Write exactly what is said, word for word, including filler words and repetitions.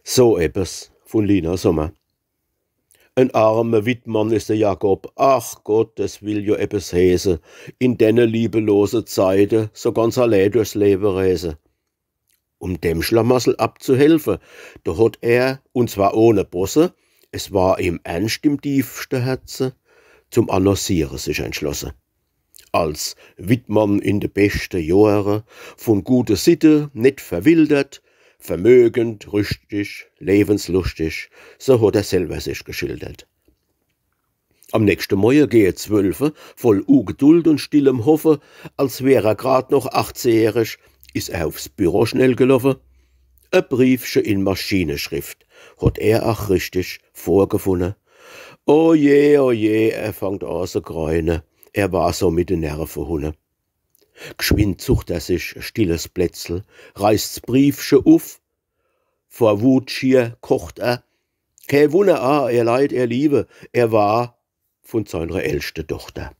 So eppes vun Lina Sommer. En arme Wittmann is de Jakob. Ach Gott, des will jo eppes heeße. In denne liebelose Zeite so ganz allee durchs Lewe reese. Um dem Schlamassel abzuhelfe, do hot er, un zwar ohne Bosse, es war ihm ernscht im tiefste Herze, zum Annonciere sich entschlosse. Als Wittmann in de beschte Johre, vun gute Sitte net verwildert, vermögend, rüschtig, lewensluschtig, so hot er selwer sich geschildert. Am nächschte Moje gehe zwölfe, voll Ugeduld un stillem Hoffe, als wär er grad noch achtzehjährig, is er aufs Büro schnell geloffe. E Briefche in Maschineschrift hot er ach richtig vorgefunne. O je, o je, er fangt a se greine, er war so mit de Nerve hunne. Gschwind sucht er sich e stilles Plätzel, reißt's Briefche uff. Vor Wut schier kocht er. Kä Wunner, ah, ehr Leit, ehr Liewe, er war vun seinre ältschte Dochter.